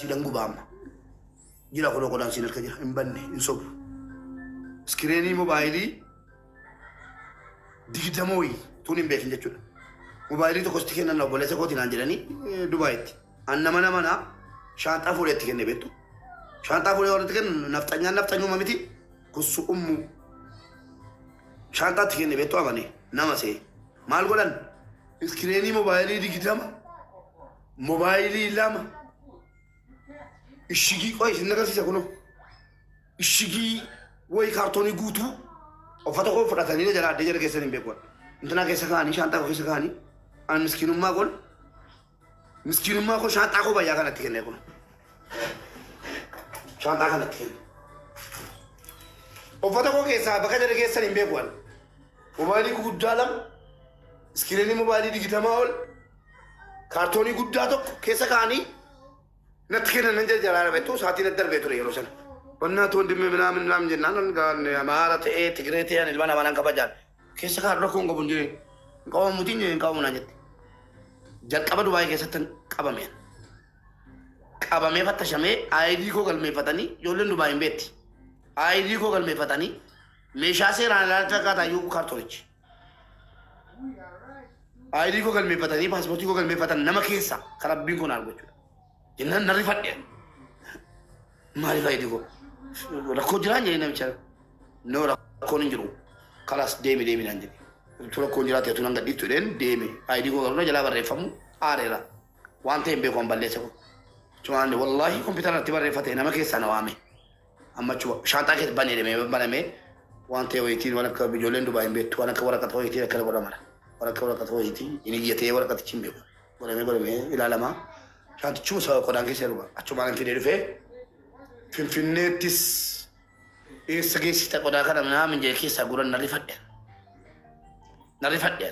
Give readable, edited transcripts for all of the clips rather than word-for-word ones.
Siidhan gubaa amma. Jira kunoo qodaan siin harka jira. Hin banne hin sobu. Iskireenii mobaayilii 20 wayii tuun hin beekin jechuudha. Mobaayilii tokko sitti kennan obboleessa kooti naan jedhanii Dubaayitti. An nama nama naa shaanxaa fuudhee itti kenne beektu. Shaanxaa fuudhee warra itti kennu nafxanyaan nafxanyuma miti kussu ummu. Shaanxaa itti kenne beektu amane nama see. Maal godhan? Iskireenii mobaayilii 20 mobaayilii 2 ishigii qoy isin agarsiisa kunoo ishigii wayi kaartoonii guutuu uffata koo fudhatanii na jalaa addee jara keessan hin beeku. Intinaa keessa kaa'anii shaanxaa koo keessa kaa'anii an miskiinummaa kun miskiinummaa koo shaanxaa koo bayyaa kanatti kenne kun shaanxaa kanatti kenne. Uffata koo keessaa bakka jara keessan hin beeku an. Mobaayilii guguddaa 2 iskiriinii mobaayilii 20 ol kaartoonii guddaa tokko keessa kaa'anii natti kennan nan jaljalaa darbettu sa'aatii natti darbee ture yeroo sana. Wannaatu wandimee minaamin minaamin jennaan an gaan Amaara ta'ee Tigree ta'ee an ilma namaa nan kabajaan. Keessa kaa'u rakkoon qabu hin jireen. Hin qabamuutiin hin qabamu naan jette. Jalqaba Dubaayii keessatti qabame. Qabamee fattashamee ID koo galmeeffatanii ijoolleen Dubaayii hin beekti. ID koo galmeeffatanii meeshaa seeraan alaatti fakkaataa iyyuu kaartoonichi. ID koo galmeeffatanii paaspoortii koo galmeeffatan nama keessa kan rabbiin kun argu jechuudha. Jennaan nan rifadhe. Maaliif ID koo? Rakkoo jiraan jedhee namicha. No rakkoon hin jiru. Kalaas deemi deemi naan jedhe. Utuu rakkoon jiraate utuu nan gadhiiftu jedheen deeme. ID koo garuu na jalaa barreeffamu aareera. Waan ta'e hin beeku an balleessa koo. Cumaan wallaahi kompiitara irratti barreeffate nama keessaa na waame. Amma achuma shaanxaa keessa banee deemee banamee waan ta'e wayitiin waan akka ijoolleen Dubaay hin beektu waan akka waraqata wayitiin akkana godhamara. Waan akka waraqata wayitii hin iyyatee waraqatichi hin beeku. Godhamee godhamee ilaalama. Shaantichuma isa qodaan keessa jiru achumaan hin fidee dhufee Finfinneettis eessa geessita qodaa kana minaamin jedhe keessaa guran na rifadhe. Na rifadhe.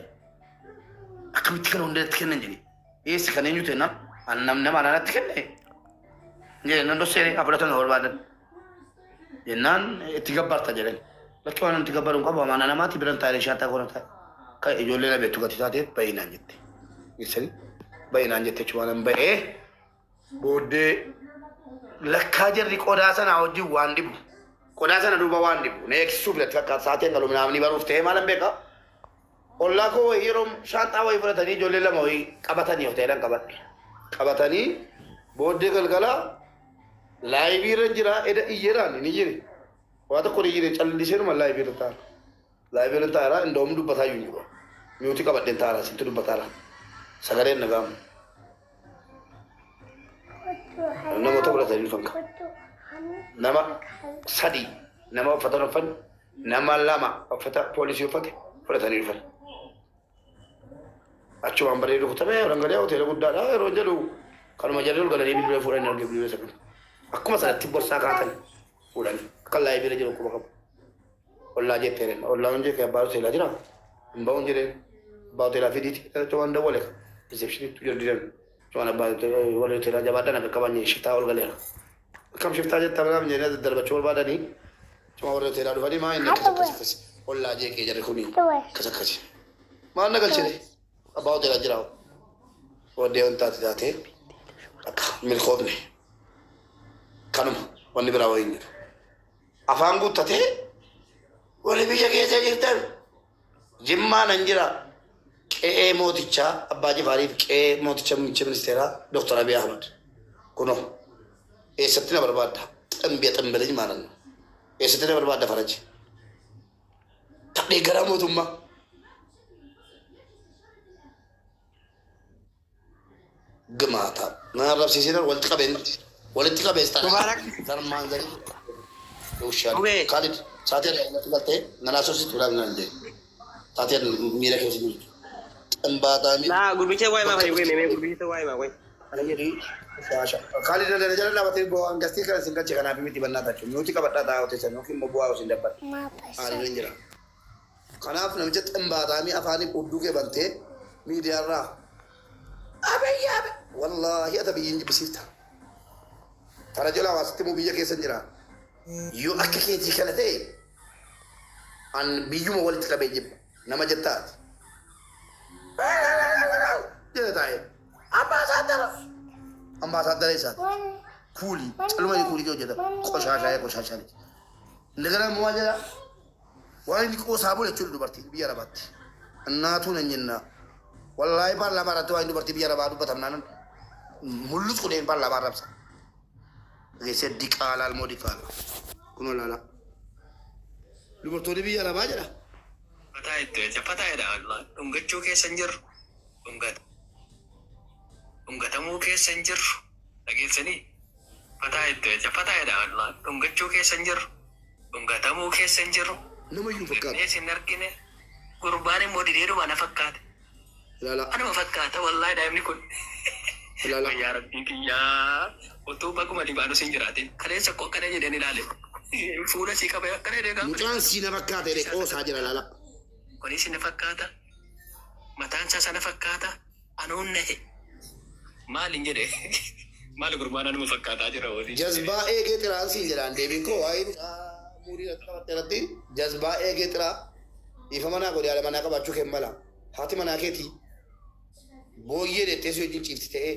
Akkamitti kana hundatti kennan jedhe. Eessa kan eenyu ta'e nam nama anatti kenne. Jedhe nan dhossee haa fudhatan barbaadan. Jennaan itti gabbarta jedhan. Lakki waan itti gabbaru hin qabu amaana namaatti biran taa'ee shaantaa koona taa'e. Kan ijoollee na beektu gati taateef ba'i naan jette. Geessanii ba'i naan jette jechuun waan ba'ee booddee lakkaa jarri qodaa sanaa wajjin waan dhibu. Qodaa sana duuba waan dhibu. Na eegsisuuf natti fakkaata sa'aatiin galu naamni baruuf ta'ee maalan beekaa. Ollaa koo wayii yeroo shaanxaa wayii fudhatanii ijoollee lama wayii qabatanii hoteelan qabadhe. Qabatanii booddee galgala laayivii irra jira eda iyyeeraan hin iyyine. Waa tokko hin iyyine calliseenuma laayivii irra taa'an. Laayivii irra taa'ara indoom dubbataa iyyuu hin jiru. Miyuutii qabadheen taa'ara sintu dubbataara. Sagaleen nagaamu. Namoota fudhatanii dhufan ka. Nama sadii nama uffata hin uffanne nama lama uffata poolisii uffate fudhatanii dhufan. Achumaan baree rukutamee rangalee hoteela guddaadha yeroo jedhu kanuma jarri ol galanii bilbila fuudhanii arge bilbila sana. Akkuma sanatti borsaa kaatan fuudhanii akka laayii bira jiru quba qabu. Ollaa jetteen ollaa hin jette abbaa hoteelaa jira hin ba'uun jedheen abbaa hoteelaa fidiiti achumaan dawwale riseepshiniitti jiru didan achumaan abbaa warri hoteelaa jabaadhaan akka qaban shiftaa ol galeera. Akkam shiftaa jettaa biraa jedhanii daddarbachuu barbaadanii achumaan warri hoteelaa dhufanii maa inni akkas akkas akkas ollaa jeeqee jarri kuni akkas akkasi. Maal na galchine abbaa hoteelaa jira booddee wantaati taatee akka milkoofne kanuma wanni biraa wayii hin jiru. Afaan guuttatee warri biyya keessa jirtan Jimmaa nan jira qe'ee mootichaa Abbaa Jifaariif qe'ee mooticha muummicha ministeeraa Dr. Abiy Ahmad kunoo eessatti na barbaadda ximbiya ximbilij maalan eessatti na barbaadda faraji tadhee gara mootummaa Gimaata. Na arrabsiisinaan walitti qabeen walitti qabees ta'a. Mubaarak. Zarmaan zarii. Ushaan. Qubee. Kaalid saatii irraa irratti galtee na naasofsiistu biraa naan jee. Saatii miira keessa jirtu. Ximbaataa miira. Laa gurbicha waa'ee maa fayyadu mee gurbicha waa'ee maa waa'ee. Kaalid na jala dhaabatee bu'aa gastii kana sin galche kanaaf miti bannaa tachu. Nuti qabadhaa taa'aa hoteessan yookiin immoo bu'aa isin dabbadha. Aariin hin jira. Kanaaf namicha ximbaataamii afaanii hudduu kee bantee miidiyaarraa Abiy Abiy wallaahi ata biyyiin jibbisiifta. Tana jala hawaasatti immoo biyya keessa hin jira. Yoo akka keetii kana ta'e an biyyuma walitti qabee jibba nama jettaa ati. Jedha taa'ee. Ambaasaaddara. Ambaasaaddara eessaati? Kuulii caluma kuulii hojjeta. Qoshaashaa qoshaashaa. Indagana immoo maal jedha? Waan inni qoosaa bule jechuudha dubartii biyya Arabaatti. Innaatuu nan jenna. Wallaahi paarlaamaa irratti waan dubartii biyya Arabaa dubbatamnaan mul'us qudeen paarlaamaa arrabsa. Dhageessee diqaalaa ilmoo diqaalaa. Kunoo ilaala. Dubartoonni biyya Arabaa jedha. Fataa itti jecha fataa jedha wallahi. Dhungachuu keessa hin jirru. Dhungata. Dhungatamuu keessa hin jirru. Dhageessanii? Fataa itti jecha fataa jedha wallahi. Dhungachuu keessa hin jirru. Dhungatamuu keessa hin jirru. Nama iyyuu fakkaata. Dhungannee sin argine. Gurbaan immoo dideeduma na fakkaate. Ilaala. Anuma fakkaata wallahi daa'imni kun. Ilaala. Yaa rabbii kiyyaa utuu baguma Libaanos hin jiraatin kaleessa koo akkana jedheen ilaale. Fuula sii qabee akkana jedhee gaafa Mucaan sii na fakkaata jedhee qoosaa jira ilaala. Kunis na fakkaata. Mataan isaa sana fakkaata. Anuun nahe. Maal hin jedhe. Maal gurbaan anuma fakkaataa jira waliin. Jazbaa eegee xiraan siin jedhaan deebiin koo waa'ee mucaa muurii irratti qabatte irratti jazbaa eegee xiraa dhiifama naa godhi haadha manaa qabaachuu kee mala. Haati manaa keetii booyyee deettee si wajjin ciifti ta'ee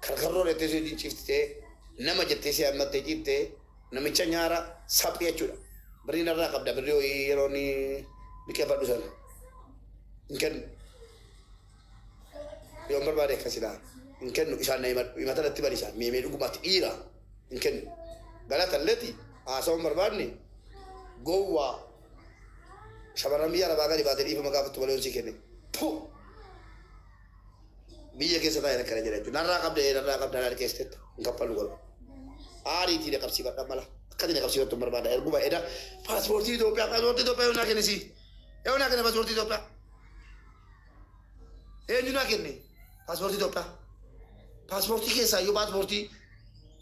karkarroo deettee si wajjin ciifti ta'ee nama jettee si hammattee ciiftee namicha nyaara saphii jechuudha. Birrii narraa qabda birrii wayii yeroo inni liqeeffadhu sana hin kennu. Yoon barbaade akkasidha. Hin kennu isaan na himadhu himata natti bani isaan meemee dhugumaatti dhiira hin kennu. Galata illeeti haasa'uu hin barbaadne gowwaa shamarran biyya arabaa gadi baatee dhiifama gaafattu malee sii kenne. Pu! Biyya keessa taa'e akkana jedha jechuudha. Narraa qabda ee narraa qabda naa liqeessiteetta hin kaffallu garuu. Aariitii na qabsiifadha mala. Akkati na qabsiifattu hin barbaada. Erguma eda paaspoortii Itoophiyaa paaspoortii Itoophiyaa yoo naa kenne sii. Yoo naa kenne paaspoortii Itoophiyaa. Eenyu naa kenne paaspoortii Itoophiyaa? Paaspoortii keessaa iyyuu paaspoortii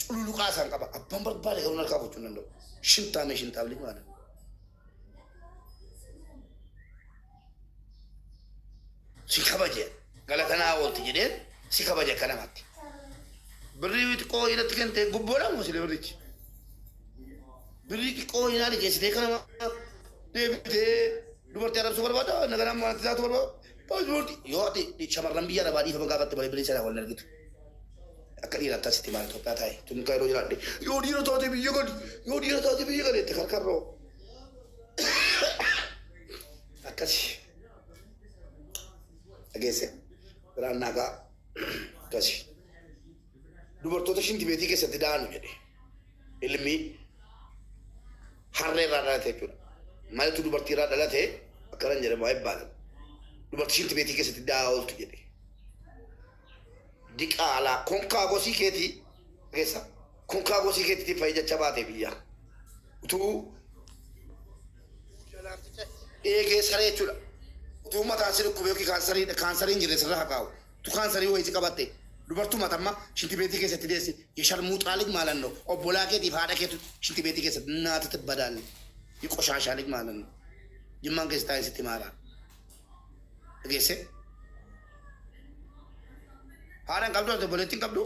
cululuqaa isaan qaba. Abbaan barbaade garuu narkaa gochuu hin danda'u. Shintaamee shintaamni maali? Si kabaje galatanaa oolti jedheen si kabaje akka namaatti. Birrii xiqqoo irratti kennite gubboodha moo sile birrichi? Birrii xiqqoo hinaa liqeessitee kana deebitee dubartii arrabsuu barbaada naganaa manatti taatu barbaada. Paaspoortii yoo ati shamarran biyya arabaa dhiifama gaafatte malee birrii sana wal argitu. Akka dhiiraatti asitti maal Itoophiyaa taa'e tun kan yeroo jiraadhe yoo dhiira taate biyya gali yoo dhiira taate biyya gali itti karkarroo. Akkasi dhageesse biraan naagaa akkasi. Dubartoota shintibeetii keessatti da'anu jedhe ilmi harree irraa dhalate jechuudha. Maaltu dubartii irraa dhalate akkanan jedhamu haa ibbaalan. Dubartii shintibeetii keessatti da'aa ooltu jedhe. Diqaalaa konkaa gosii keetii keessa konkaa gosii keetiitiin fayyadacha baate biyya. Utuu eegee saree jechuudha. Utuu mataan si dhukkube yookiin kaansarii kaansarii hin jirre sirra haqaa'u. Tu kaansarii wayii si qabatte dubartuu matamma shintibeetii keessatti deessi የሸርሙጣ ልጅ ማለት ነው። obbolaa keetiif haadha keetu shintibeetii keessatti naati ትበዳለህ። የቆሻሻ ልጅ ማለት ነው። Jimmaan keessa taa'ee sitti maara. Dhageesse? Haadha hin qabdu, ati obboleettii hin qabdu.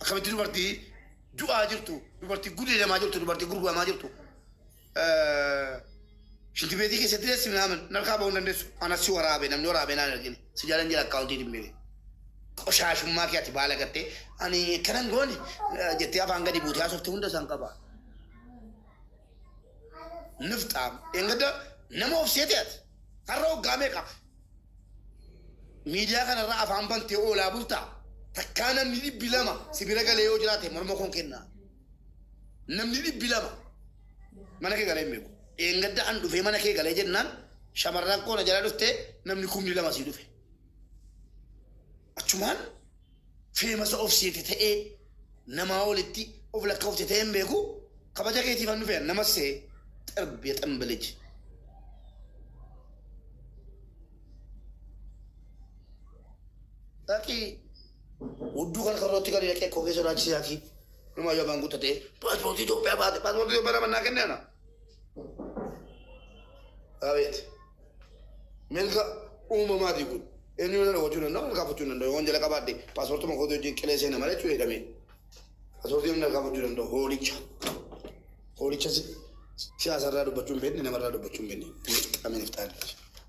Akkamitti dubartii du'aa jirtu, dubartii gudeedamaa jirtu, dubartii gurguramaa jirtu. Shintibeetii keessatti deessi minaamin narkaa ba'uu hin dandeessu. Anas si waraabe namni waraabee naan argine. Si jaalan jira akkaawuntii hin beekne. Qoshaashummaa kee ati baala gattee ani kanan goone jettee afaan gadi buutee haasofte hunda isaan qaba. Nifxaam. Engada nama of seete ati. Har'a hoggaa meeqa? Miidiyaa kanarraa afaan bantee oolaa bultaa. Takkaa namni 200 si bira galee yoo jiraate morma koon kennaa. Namni 200 mana kee galee hin beeku. Engadda an dhufee mana kee galee jennaan shamarran koo na jala dhuftee namni 2000 sii dhufe. Achumaan famous of seete ta'ee namaa olitti of lakkoofte ta'ee hin beeku. Kabaja keetiif an dhufe nama see xirbi የጥንብ ልጅ. Dhaqii hudduu kana karrootti gadi dhaqee koo keessa sodaachisee Numa yoo afaan guuttatee paaspoortii Itoophiyaa baate paaspoortii Itoophiyaa nama naa kennee ana. Abeet. Mirga uumamaati kun. Eenyu na gochuu danda'u na gaafachuu danda'u. Yoon jala qabaadhe paaspoortuma kootii wajjin qilee seena malee jechuudha hidhamee. Paaspoortii na gaafachuu danda'u hoolicha. Hoolicha siyaasarraa dubbachuu hin beekne namarraa dubbachuu hin beekne. Nifxaame nifxaame.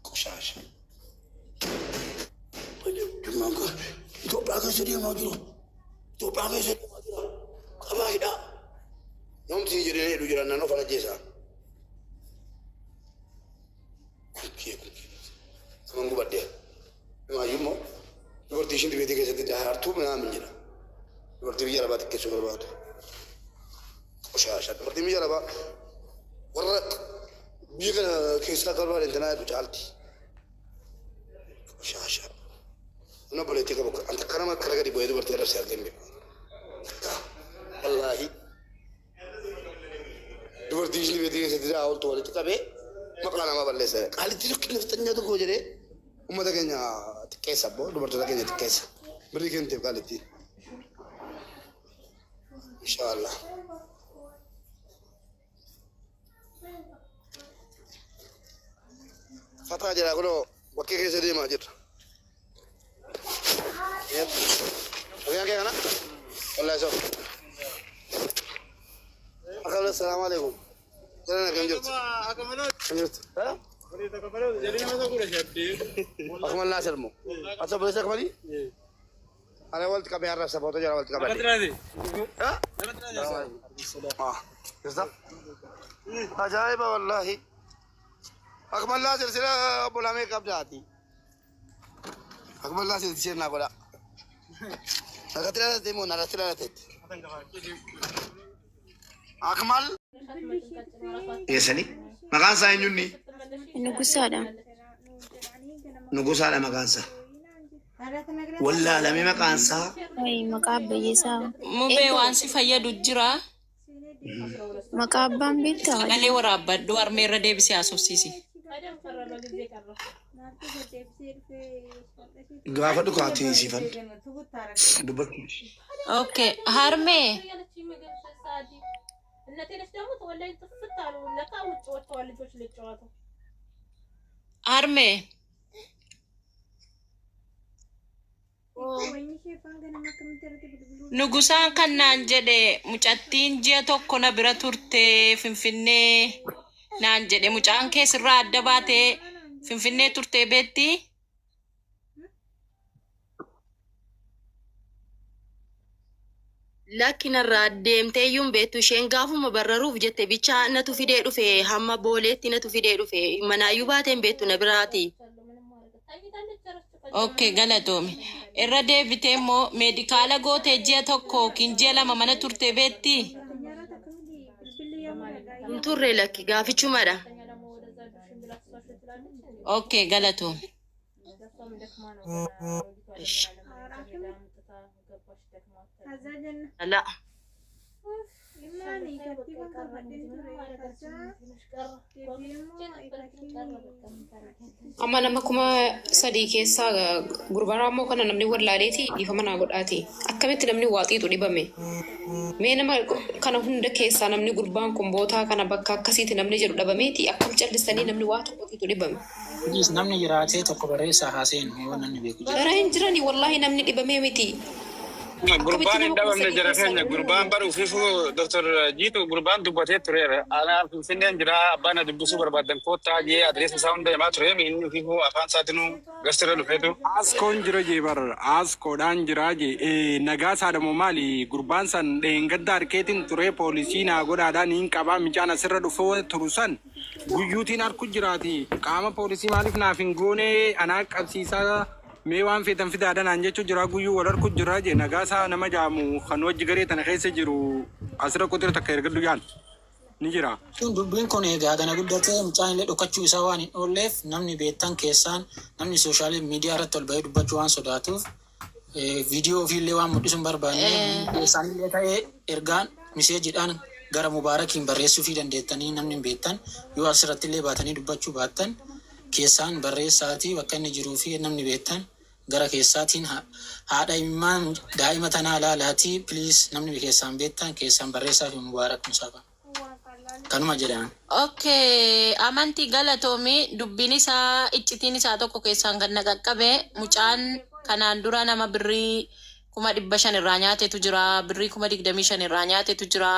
Qoshaasha. Itoophiyaa keessa deemaa jiru. Itoophiyaa keessa deemaa jira. Qabaa hidhaa. Namti jedhee hidhu jiran nan of ajjeesaa. Kunkee kunkee. Aman gubadde. Namaayyuu immoo dubartii ishiin dibeetii keessatti dahartuu minaamin jedha. Dubartii biyya arabaa xiqqeessuu barbaadu. Qoshaasha. Dubartiin biyya arabaa warra biyya kana keessaa akka barbaade intanaa jedhu caalti. Qoshaasha. Nama obboleettii qabu anta kanama akkana gadi bu'ee dubartii arrabsee argee hin beeku. Wallaahi. Dubartii ishiin dibeetii keessatti daa ooltu walitti qabee maqaa namaa balleessa. Qaalitti tokko nafxanyaa tokko jedhee uummata keenya xiqqeessa abboo dubartoota keenya xiqqeessa. Birrii kenteef qaalitti. Inshaallah. Fataa jira kunoo bakkee keessa deemaa jirra. Makiinaa kee kana? Wallahi sof. Akkam assalaamu alaikum. Jala akkam jirtu? Akkam jirtu? Akkuma Naasir moo? Asa obboleessa akkamali? Ana walitti qabee har'a saboota jala walitti qabadhe. Ah, jirta? Ajaa'iba wallaahi. Akmallaa silsila obbolamee qabdaati. Akmallaa silsila naa godha. Narratti dhalatee moo narratti dhalateetti? Akmal. Geessanii maqaan isaa eenyunni? Nugusaadha. Nugusaadha maqaan isaa. Wallaalame maqaan isaa. Ay, maqaa abbayyeesaa. Mubee waan si fayyadu jira. Maqaa abbaan beektaa? Sagalee waraabbadhu harmee irra deebisee haasofsiisi. Gaafa dhukaatiin siifan dubbachuu. Okay, harmee harmee Nugusaan kan naan jedhe mucattiin ji'a tokko na bira turte Finfinnee naan jedhe mucaan kee sirraa adda baatee Finfinnee turtee beetti. Lakki narraa deemtee iyyuu hin beektu isheen gaafuma barraruuf jette bichaa natu fidee dhufe hamma booleetti natu fidee dhufe manaayyuu baatee hin beektu na biraati. Okay, galatoomi. Irra deebitee immoo meedikaala gootee ji'a tokko yookiin ji'a lama mana turtee beektii? Hin turre lakki gaafichumadha. Okay, galatoomi. Ishi. La. Amma nama 3000 keessaa gurbaa raammoo kana namni wallaaleeti dhiifama naa godhaati. Akkamitti namni waa xiixu dhibame? Mee nama kana hunda keessaa namni gurbaan kun bootaa kana bakka akkasiiti namni jedhu dhabameeti akkam callistanii namni waa tokko xiixu dhibame? Please namni jiraatee tokko barreessaa haa seenu yoo namni beeku jiraate. Gara hin jirani wallahi namni dhibamee miti. Akkamitti Gurbaan hin nama kuma dhabamne sadii jara keessaa keenya namni gurbaan wallaalu? bar ufiifuu Dr. Jiitu gurbaan dubbatee tureera. Anaa Finfinneen jira abbaan na dubbisuu barbaaddan koottaa jee adreessa isaa hunda himaa ture inni ufiifuu afaan isaatinuu gastirra dhufeetu. Askoon jira jee bar askoodhaan jira jee ee nagaa saadha moo maali gurbaan san dheengadda harkeetiin turee poolisii naa godhaadhaan hin qabaa micaan asirra dhufee turu san Guyyuutiin arku jiraati qaama poolisii maaliif naaf hin goone anaa qabsiisaa mee waan feetan fidaadha naan jechuu jira guyyuu wal arku jira jee nagaasaa nama jaamu kan wajji garee tana keessa jiru asira quxira takka ergadhu jaan ni jira. Jechuun dubbiin kun egaa gana guddatee mucaan illee dhokachuu isaa waan hin oolleef namni beektan keessaan namni sooshaal miidiyaa irratti ol bahee dubbachuu waan sodaatuuf Viidiyoo ofiillee waan mul'isuu hin barbaanne keessaanillee ta'ee ergaan miseejiidhaan gara Mubaarakiin barreessuufii dandeettanii namni hin beektan yoo asirrattillee baatanii dubbachuu baattan keessaan barreessaatii bakka inni jiruu fi namni beektan gara keessaatiin haadha imimmaan daa'ima tanaa laalaatii please namni keessaan beektan keessaan barreessaafi Mubaarak Musaafaa. Kanuma jedhaan. Ok amanti galatoomi dubbin isaa iccitiin isaa tokko keessaan kan na qaqqabe mucaan kanaan dura nama birrii 500,000 irraa nyaatetu jira birrii 25,000 irraa nyaatetu jira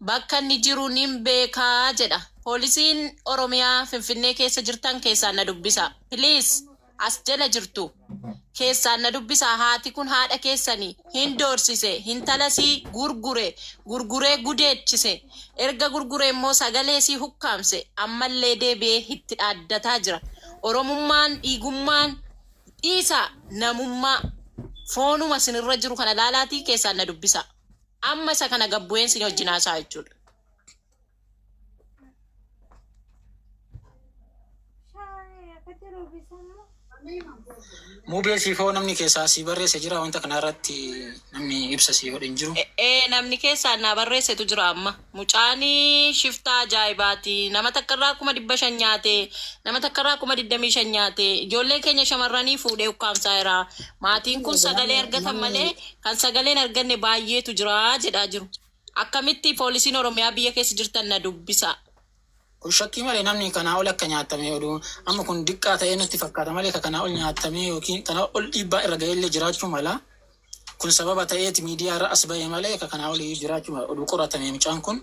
bakka inni jiru nin beeka jedha poolisiin oromiyaa finfinnee keessa jirtan keessaan na dubbisa please as jala jirtu. Keessaan na dubbisaa haati kun haadha keessanii hin doorsise hintalasii gurgure gurguree gudeechise erga gurguree immoo sagaleesii hukkaamse ammallee deebi'ee hitti dhaaddataa jira oromummaan dhiigummaan dhiisaa namummaa foonuma sinirra jiru kana laalaatii keessaan na dubbisaa amma isa kana gabbu'een sin wajjin haasa'a jechuudha. Mubee siif hoo namni keessaa sii barreesse jira wanta kana irratti namni ibsa sii godhe hin jiru. Ee namni keessaan naa barreessetu jira amma. Mucaan shiftaa ajaa'ibaati. Nama takka irraa 500,000 nyaate. Nama takka irraa 25,000 nyaate. Ijoollee keenya shamarranii fuudhee ukkaamsaa jira. Maatiin kun sagalee argatan malee kan sagalee hin arganne baay'eetu jira jedhaa jiru. Akkamitti poolisiin Oromiyaa biyya keessa jirtan na dubbisaa. Kun shakkii malee namni kanaa ol akka nyaattame oduu amma kun diqqaa ta'ee nutti fakkaata malee ka kanaa ol nyaattamee yookiin kanaa ol dhiibbaa irra ga'ellee jiraachuu mala. Kun sababa ta'eeti miidiyaa irra as ba'e malee ka kanaa olii jiraachuu mala oduu qoratame mucaan kun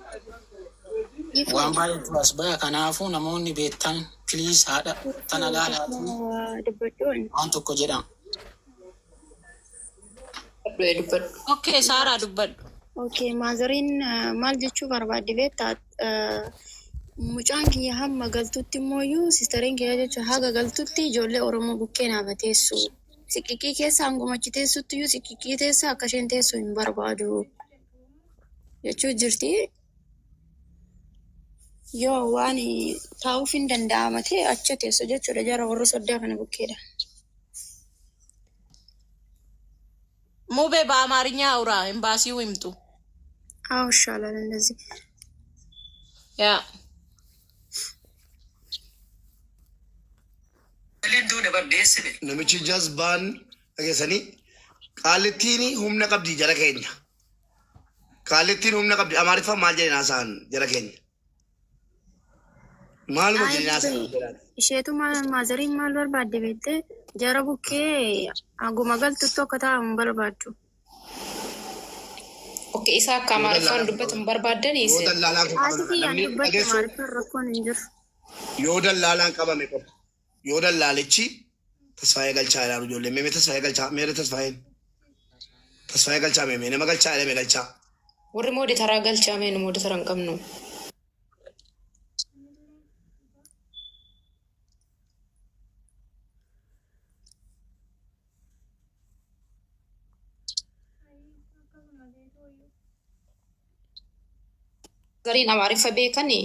waan baay'eetu as baya kanaafuu namoonni beektan please haadha tana laalaatii Dubbadhu. waan tokko jedhaa. Dubbadhu. Okay Saaraa dubbadhu. Okay, maazariin maal jechuu barbaadde beektaa? Mucaan kiyya hamma galtutti immooyyuu sistariin kiyya jechuun haga galtutti ijoollee Oromoo bukkee naaf haa teessu. Siqiqii keessa hanguma achi teessutti iyyuu siqiqii teessa akka isheen teessu hin barbaadu jechuu jirti. Yoo waan taa'uuf hin danda'ama ta'e achi teessu jechuudha jara warra soddaa kana bukkeedha. Mube በአማርኛ አውራ ኤምባሲው ይምጡ። አዎ ይሻላል እንደዚህ። ያ Namichi jazbaan dhageessanii qaallittiin humna qabdi jara keenya. Qaallittiin humna qabdi. Amaariffaan maal jedheen haasa'an jara keenya? Maaluma jedheen haasa'an jedhaan. Isheetu maazariin maal barbaadde beektee jara bukkee haguma galtuttu akka taa'amu barbaaddu. Okay, isa akka Yoo Amaariffaan dallaalaan kun dubbatan barbaaddanii yoo isin. dallaalaan kun Haati qabame kiyyaan namni dubbatti dhageessu Amaariffaan rakkoon hin jiru. yoo dallaalaan qabame qofa yoo dallaalichi Tasfaayee galchaa jedhaan ijoollee meemee Tasfaayee galchaa meerre Tasfaayeen Tasfaayee galchaa meemee nama galchaa jedhame galchaa. Warri mooditaraa galchaa mee nu mooditara hin qabnu. Gariin Amaariffa beekanii